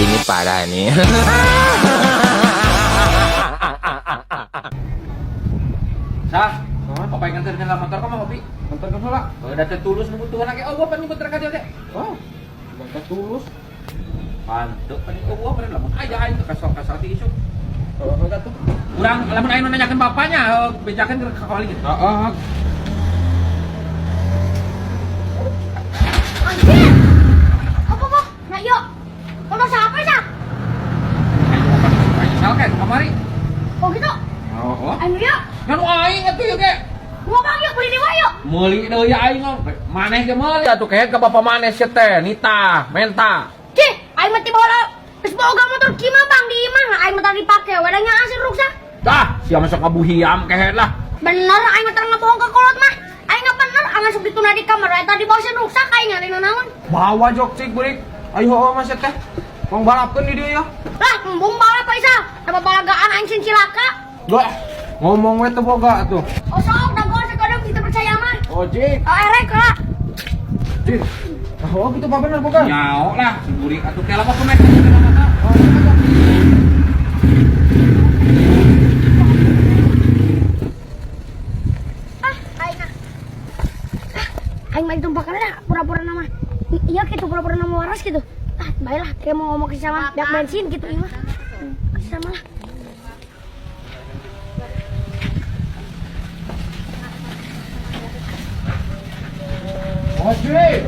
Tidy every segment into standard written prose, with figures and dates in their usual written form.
Ini parah nih. Sah, apa yang nganterin lah motor kamu ngopi? Nganterkeun heula. Oh, da teu tulus nu butuhan ge eueuh pan nyebut ka dieu ge. Oh, bangka tulus. Pantu pan eueuh pan lamun aya aing teh kasal-kasal ti isuk. Oh, enggak tuh. Urang lamun aing nu nanyakeun bapaknya, bejakeun ke kawaling. Heeh. Anjir. Apa kok? Nah, yuk. Motor siapa sah? Aing apa aing sal kan kamari. Oh gitu. Oh, oh. Ayo yuk. Kan aing atuh ieu ge. Ngomong yuk beli dewa yuk. Meuli deui aing mah. Maneh ge meuli atuh kehed ka bapak maneh sia teh, nita, menta. Cih, aing mah tiba terus boga motor kima bang di imah, aing mah tadi dipake, wadahnya asli rusak. Dah, sia masuk ngabuhiam kehed lah. Bener, aing mah teu ngebohong ke kolot mah. Aing nggak bener, aing asup ditunda di kamar, aing tadi bawa rusak aing ngari naon. Bawa jok cik burik. Ayo heuh mah sia teh. Mau balapkeun di dieu ya. Lah, embung balap Pak Isa. Apa balagaan aing sing cilaka. Wah, ngomong we teu boga atuh. Oh sok, dagoan sekadang kita percaya mah. Oh, jik. Oh erek lah. Jik. Nah, oh gitu pak bener boga. Nyao lah, si burik atuh teh apa pemain motor. Oh, iya, Ah, aing ah. Ah, aing mah ditumpakan lah pura-pura nama. Iya gitu pura-pura nama waras gitu. Ah, baiklah, kayak mau ngomong ke sama biak bensin gitu iya mah. Sama lah. Oh, jik.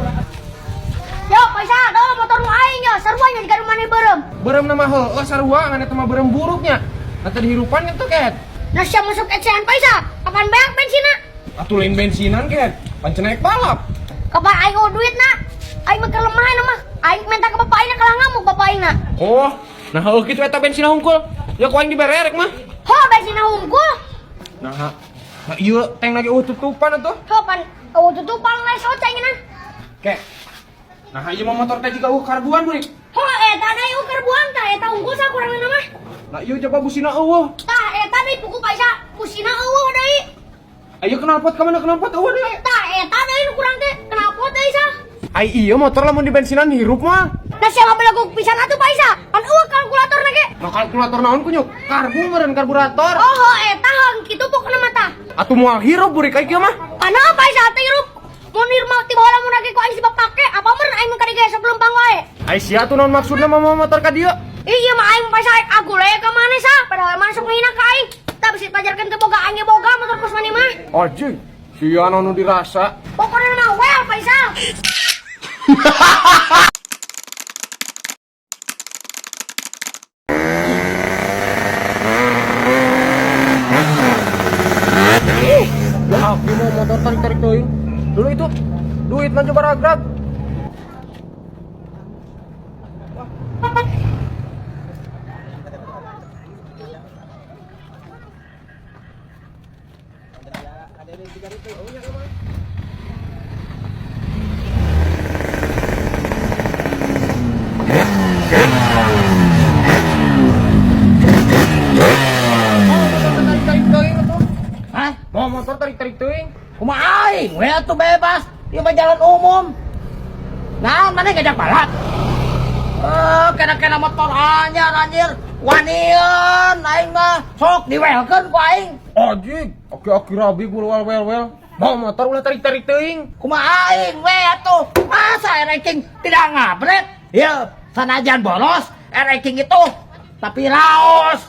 Yo, Pak Isa, do motor nu aing yo, sarua nya di maneh beureum. Beureum nama heueuh sarua ngan eta mah beureum buruknya. Nanti dihirupan gitu ket. Nah, siap masuk ecean Pak Isa. Kapan banyak bensinna? Atuh lain bensinan ket. Pancen naik balap. Kapan aing eueuh duit na? Aing mah kelemahan mah. Aing minta ke bapak aing kalah ngamuk bapak aing na. Oh, nah heueuh kitu eta bensin hungkul. Ya ku aing dibererek mah. Ho, bensinna hungkul. Nah, nah iya tank lagi eueuh tutupan atuh. Ho, pan eueuh tutupan lain soca aing. Kek. Nah, ieu mah motor teh jiga eueuh karbuan burik. Ho, eta deui eueuh karbuan tah eta unggul sa kurangna mah. Nah, ieu coba busina eueuh. Tah eta deui puku Pak Isa, busina eueuh deui. Ayo knalpot ka mana knalpot eueuh deui. Tah eta deui nu kurang teh, knalpot deui sa. Ai iya motor lamun di bensinan hirup mah. Nah siapa belagu pisan atuh Pak Isa? Pan eueuh kalkulatorna ge. Nah kalkulator naon kunyuk? Karbu meureun karburator. Oh, ho, eta hang kitu pokona mah tah. Atuh moal hirup burik ai kieu mah. Pana Pak Isa teh hirup. Mun hirup mah tiba lamun lagi ku aing sibak pake, apa meureun aing mun ka dieu sebelum pang wae. Ai sia tuh naon maksudna mah motor ka dieu? Iya mah aing Pak Isa agul we ka maneh sa, padahal masuk ngehina ka aing. Tah bisi pajarkeun teu boga aing ge boga motor kos maneh mah. Anjing, sia naon nu dirasa. Pokona mah well Pak Isa. Ya aku mau motor tarik-tarik teuing. Dulu itu duit mah coba ragrag. Tarik-tarik teuing atuh. Hah? Mau motor tarik-tarik teuing. Kumaha aing we atuh bebas. Ieu mah jalan umum. Naon maneh ngajak balap? Eh, kena-kena motor anyar anjir. Wanian aing mah sok diwelkeun ku aing. Anjing, aki-aki rabi gua wel wel wel. Mau motor ulah tarik-tarik teuing. Kumaha aing we atuh. Masa ranking tidak ngabret? Ya, sanajan boros, ranking itu tapi raos.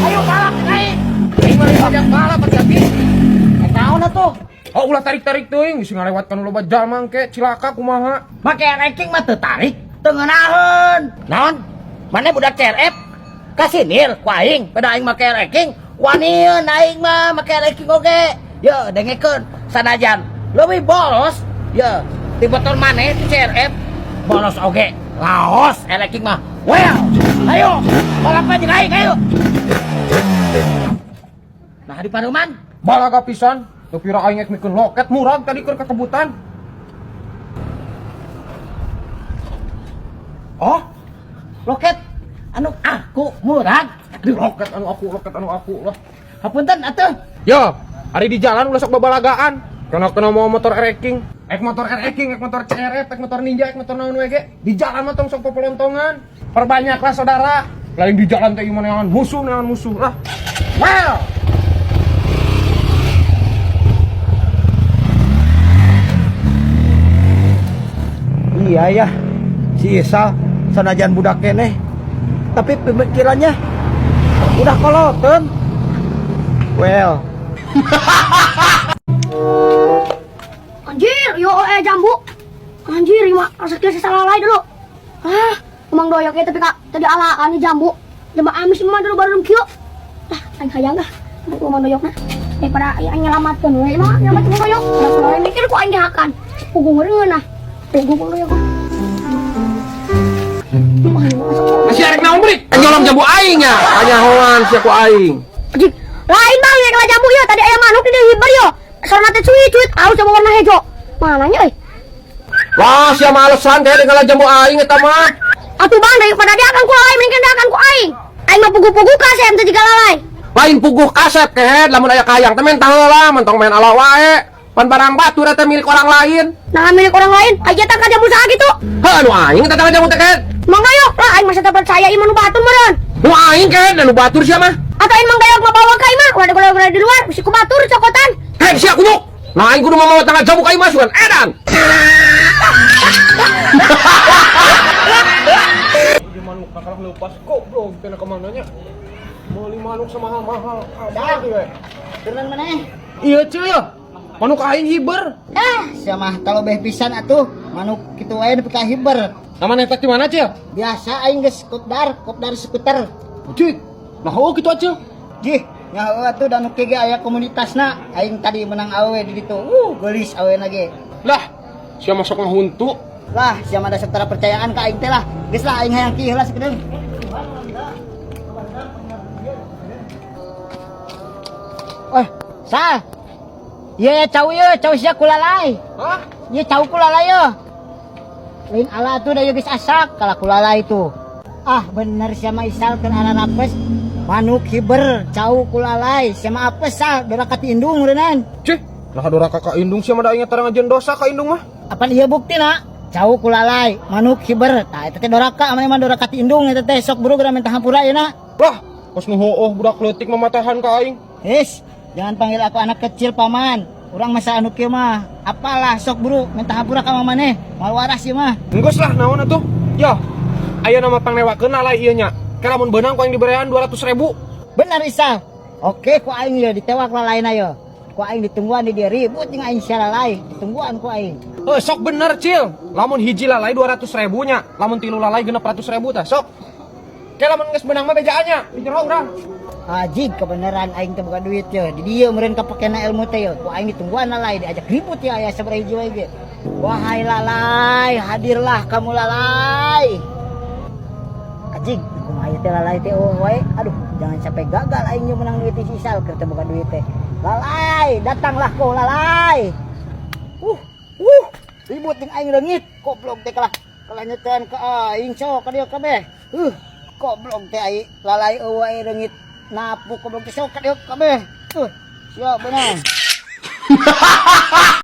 Ayo balap aing. Aing mah ngajak balap aki-aki. Eh, naon atuh? Oh ulah tarik-tarik teuing, geus ngalewatkan loba jalma engke cilaka kumaha. Make ranking mah teu tarik, teu ngeunaheun. Naon? Maneh budak CRF? Kasinir ku aing, pada aing make ranking, wanian aing mah make ranking oge. Ye, dengekeun sanajan leuwih boros, ye, ti motor maneh ti CRF boros oge. Laos ranking mah. Well, ayo, balapan jeung aing ayo. Nah, di paruman Balaga pisan, teu pira aing ek mikeun loket murag tadi keur kakebutan. Oh, loket anu aku murag. Di loket anu aku, loket anu aku lah. Hapunten atuh. Yo, ari di jalan ulah sok babalagaan. Kena-kena mau motor ereking. Ek motor RX, ek motor CRF, ek motor Ninja, ek motor naon we ge. Di jalan mah tong sok popolontongan. Perbanyaklah saudara. Lain di jalan teh gimana musuh neangan musuh lah. Well. Iya ya, si Isal sanajan budak keneh, tapi pemikirannya udah koloten. Well, Anjir, yo jambu. Anjir, ima resep salah lain dulu. Ah, emang doyok ya tapi kak tadi ala ani jambu. Jambu amis mah dulu baru kieu. Ah, aing hayang ah. Bu emang doyokna. Daripada aing nyelamatkeun we mah nyelamatkeun doyok. Da mikir ku aing dihakan. Puguh ngeureun ah. Puguh ku doyok. Masih arek naon brik? Nyolong jambu aing nya. Kanyahoan sia ku aing. Anjing, lain bang yang kena jambu ya tadi ayam manuk di hiber yo. Sorna teh cuit cuit alus sama warna hijau. Mananya euy? Wah, sia malesan kayak ngala jambu aing eta mah. Atuh bang daripada dia akan ku lalai mending dia akan ku aing. Aing mah puguh-puguh kasep teh jiga lalai. Lain puguh kasep kehed lamun aya kayang teh mentah heula mentong main ala wae. Pan barang batur eta milik orang lain. Nah milik orang lain, aja tak jambu saha gitu. Heuh anu aing eta jambu teh kehed. Mang Gayok lah aing masa tak percaya ieu mah nu batur meureun. Nu aing kehed nu batur sia mah. Atau aing Mang Gayok mah bawa ka imah, ulah ulah di luar bisi ku batur cokotan. Hei sia kunyuk. Nah aing kudu mamawa tangga jambu ka imah sugan edan. Ieu manuk kalah leupas goblok teh ka mananya. Meuli manuk sama mahal-mahal. Dah. we. Turunan maneh? Iya cuy ya. Manuk aing hiber. Ah, sia mah talobeh pisan atuh. Manuk kitu wae nepi ka hiber. Nama netek di mana, Cil? Biasa aing geus kopdar, kopdar skuter. Cik. Nah, oh kitu aja. Jih, nyaho atuh da nu kieu ge aya komunitasna. Aing tadi menang awewe di ditu. Geulis awena ge. Lah, sia masuk ngahuntu. Lah, sia mah dasar tara percayaan ka aing teh lah. Geus lah aing hayang kieu lah sakedeung. Eh, sah. Iya ya cau ye, cau sia kulalai. Hah? Iya cau kulalai ye. Lain ala tuh da geus asak kala kulalai tuh. Ah bener sia mah Isal keur ararapes. Manuk hiber cau kulalai sia mah apes sal doraka ti indung meureunnan. Cih, nah doraka ka indung sia mah da aing tara ngajeun dosa ka indung mah. Apan ieu buktina? Cau kulalai, manuk hiber. Tah eta teh doraka, amane mah doraka ti indung eta teh sok buru geura minta hampura yeuna. Lah, kos nu hooh budak leutik mamatahan ka aing. His, jangan panggil aku anak kecil paman. Urang masa anu kieu mah. Apalah sok buru minta hampura ka maneh. Moal waras ieu mah. Enggeus lah naon atuh? Ya, aya nama pangnewakeun lalai ieu nya. Ke lamun beunang ku aing diberean 200.000. Benar Isal. Oke, ku aing ieu ditewak lalaina ye. Ku aing ditungguan di dieu ribut jeung aing sia lalai, ditungguan ku aing. Eh, sok bener, Cil. Lamun hiji lalai 200.000 nya, lamun tilu lalai 600.000 tah, sok. Ke lamun geus beunang mah bejaannya, di jero urang. Ajig kebenaran aing teh boga duit ye. Di dieu meureun kapakena ilmu teh ye. Ku aing ditungguan lalai diajak ribut ya aya sabaraha hiji wae ge. Wahai lalai, hadirlah kamu lalai. Ajig, kumaha ieu teh lalai teh oh wae. Aduh, jangan sampai gagal aing ye menang duit si Isal keur teu boga duit teh. Lalai, datanglah kau lalai. Ribut jeung aing leungit. Goblok teh kalah. Kalah nyetean ka aing sok ka dieu kabeh. Goblok teh aing lalai eueuh aing leungit. Napuk goblok teh sok ka dieu kabeh. Siap beunang.